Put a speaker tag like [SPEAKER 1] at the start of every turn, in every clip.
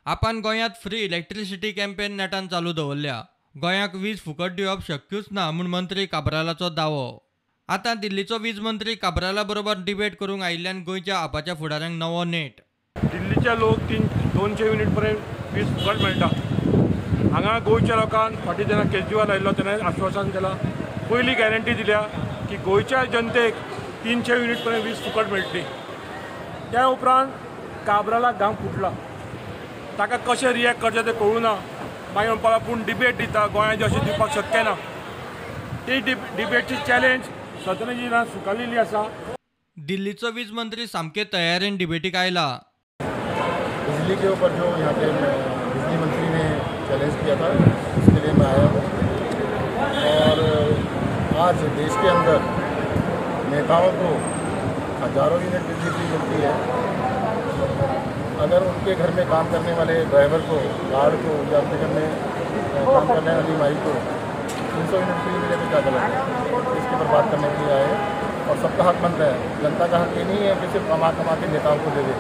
[SPEAKER 1] आपान गोंयांत free electricity campaign नेटान चालू दवरल्या. गोंयाक वीज फुकट दिवप शक्यूच ना म्हूण मंत्री काब्रालाचो दावो. आतां दिल्लीचो वीज मंत्री काब्राला बरोबर डिबेट करूंक आयिल्ल्यान गोंयच्या आपाच्या फुडाऱ्यांक नवो नेट.
[SPEAKER 2] दिल्लीचे लोक 200 युनिट पर्यंत वीज फुकट मेळटा. हांगा गोंयच्या लोकांक फाटीं जेन्ना केजरीवाल आयिल्लो तेन्ना आश्वासन केलां, पयली गॅरंटी दिल्या की गोंयच्या जनतेक 300 युनिट पर्यंत वीज फुकट मेळटली. त्या उपरांत काब्रालाक घाम फुटला. ताका कशें रिएक्ट करचें तें कळूं ना. मागीर म्हणपाक आपूण डिबेट दिता, गोंयांत अशें दिवपाक शक्य ना. ती डिबेटची चॅलेंज सतरंजीन स्विकारलेली आसा.
[SPEAKER 1] दिल्लीचो वीज मंत्री सामके तयारेन डिबेटीक आयला.
[SPEAKER 3] बिजली के ऊपर जो यहाँ के बिजली मंत्री ने चैलेंज किया था उसके लिए मैं आया हूँ। और आज देश के अंदर नेताओं को हज़ारों यूनिट बिजली फ्री मिलती है। अगर उनके घर में काम करने वाले ड्राइवर को, गार्ड को या उनके घर में काम करने वाली माई को 300 यूनिट फ्री मिले तो क्या गलत है? इसके ऊपर बात करने के लिए आए हैं। और सबका हक बनता है, जनता का हक ये नहीं है कि सिर्फ कमा कमा के नेताओं को दे दे।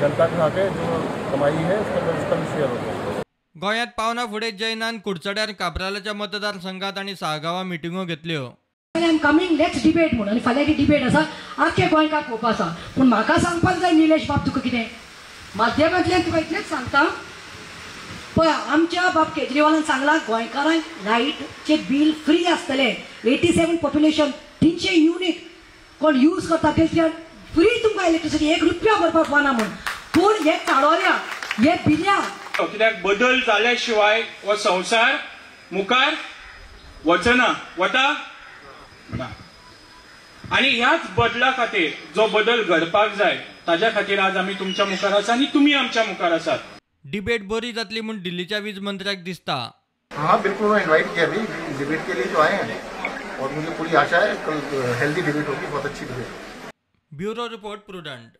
[SPEAKER 3] जनता का हक है जो कमाई है उसका भी शेयर होता है.
[SPEAKER 1] गोंयांत पावना फुडें जैनान कुडचड्यार काब्रालाच्या मतदारसंघात आनी साळगांवां मिटिंगो घेतल्यो.
[SPEAKER 4] I am coming, let's debate म्हणून. आनी फाल्यां ती डिबेट आसा, आख्खे गोंयकार पळोवपा आसा. पूण म्हाका सांगपाक जाय निलेश बाब, तुका कितें माध्यमांतल्यान तुका इतलेंच सांगता, पळय आमच्या बाब केजरीवालान सांगलां गोंयकारांक लायटचें बील फ्री आसतलें. 87 पॉप्युलेशन 300 युनिट कोण यूज करता ते फ्री तुमकां इलेक्ट्रिसिटी, 1 रुपया भरपाक पडना म्हूण. पूण हे चाळोल्या, हे बिल्या
[SPEAKER 5] कित्याक बदल जाल्या शिवाय हो संवसार मुखार वचना वता ना. आनी ह्याच बदला खातीर जो बदल घडपाक जाय ताज्या खातीर आज आमी तुमच्या मुखार आसा आनी तुमी आमच्या मुखार आसात.
[SPEAKER 1] डिबेट बरी जातली म्हूण दिल्लीच्या वीज मंत्र्याक दिसता.
[SPEAKER 3] हाँ बिल्कुल, इन्वाइट किया अभी डिबेट के लिए जो आए हैं और मुझे पूरी आशा है कल हेल्दी डिबेट होगी, बहुत अच्छी डिबेट.
[SPEAKER 1] Bureau report, Prudent.